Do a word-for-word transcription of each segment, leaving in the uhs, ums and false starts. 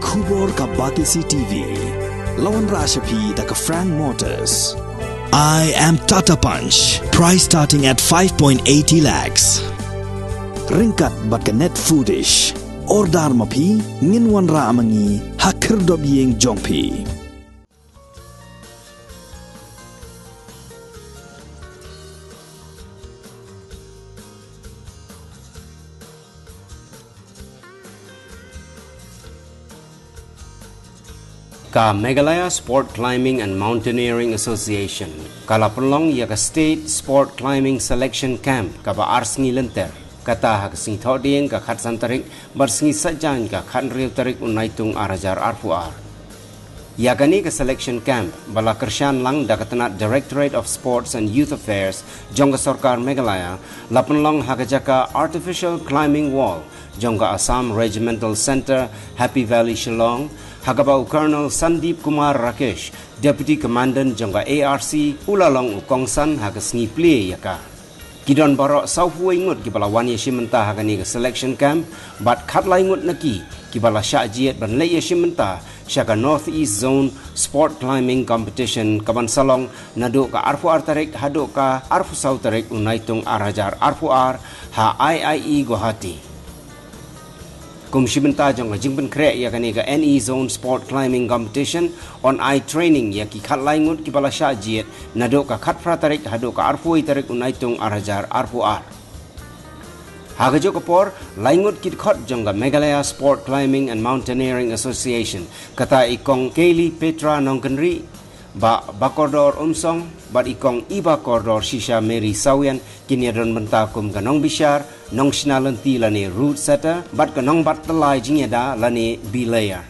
Khubor ka Batesi T V. La wanrah sha phi da ka Frank Motors. I am Tata Punch. Price starting at five point eighty lakhs. Ryngkat bad ka Net Foodish. Order ma phi, ngin wanrah ma ngi ha khyrdop ïing jong phi. Ka Meghalaya Sport Climbing and Mountaineering Association ka la pynlong ïa ka State Sport Climbing Selection Camp kaba ar sngi lynter, kata ha ka sngi Thohdieng ka khatsan tarik bad sngi Saitjaiñ ka khathynriew tarik u Naitung ar hajar arphew ar. Ïa kane ka selection camp ba la kyrshan lang da ka tnat Directorate of Sports and Youth Affairs jong ka sorkar Meghalaya la pynlong ha ka jaka Artificial Climbing Wall jong ka Assam Regimental Centre, Happy Valley, Shillong, ha kaba u Colonel Sandeep Kumar Rakesh, Deputy Commandant jong ka A R C, u la long u kongsan ha ka sngi plie ïa ka. Ki don baroh sawphew wei ngut kiba la wan ïashim bynta ha kane ka selection camp, bad khatlai ngut na ki kiba la shah jied ban leit ïashim bynta sha ka North East Zone Sport Climbing Competition kaban sa long naduh ka arphew ar tarik haduh ka arphew saw tarik u Naitung ar hajar arphew ar ha I I E Guwahati. Kum shi bynta jong ka jingpynkhreh ïa kane ka N E Zone Sport Climbing Competition, yn ai training ïa ki khatlai ngut kiba la shah jied naduh ka khatphra tarik haduh ka arphew wei tarik u Naitung ar hajar arphew ar. Ha kajuh ka por, lai ngut ki dkhot jong ka Meghalaya Sport Climbing and Mountaineering Association, kata i Kong Kaylee Petra Nongkynrih, Bah Bakordor Umsong bad i Kong Iba Kordor Shisha Mary Sawian kin ïadon bynta kum ka nongbishar, nongshna lynti lane route setter, bad ka nongbat tyllai jingïada lane belayer.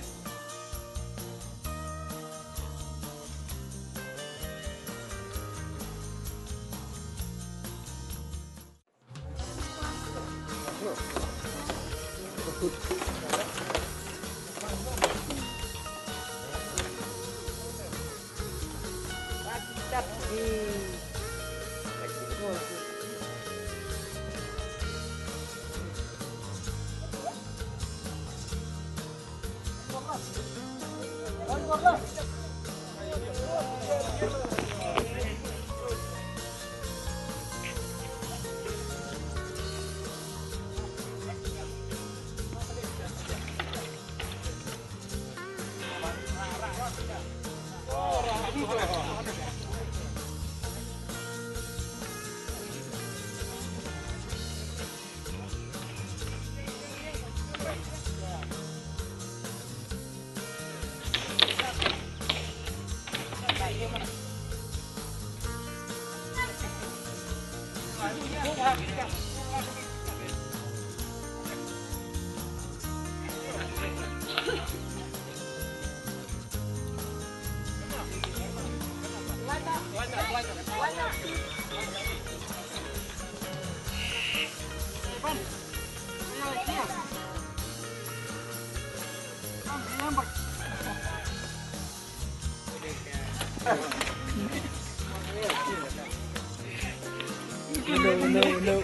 Mano, mano, mano,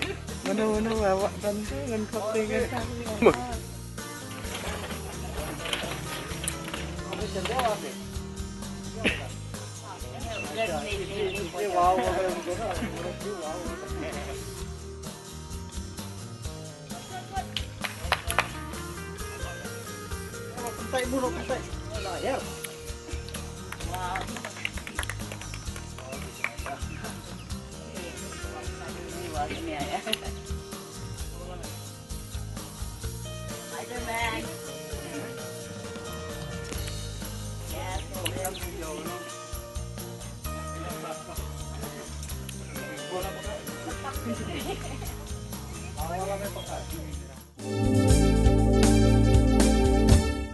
mano, mano, awak bantu ngan kopi ngan kami.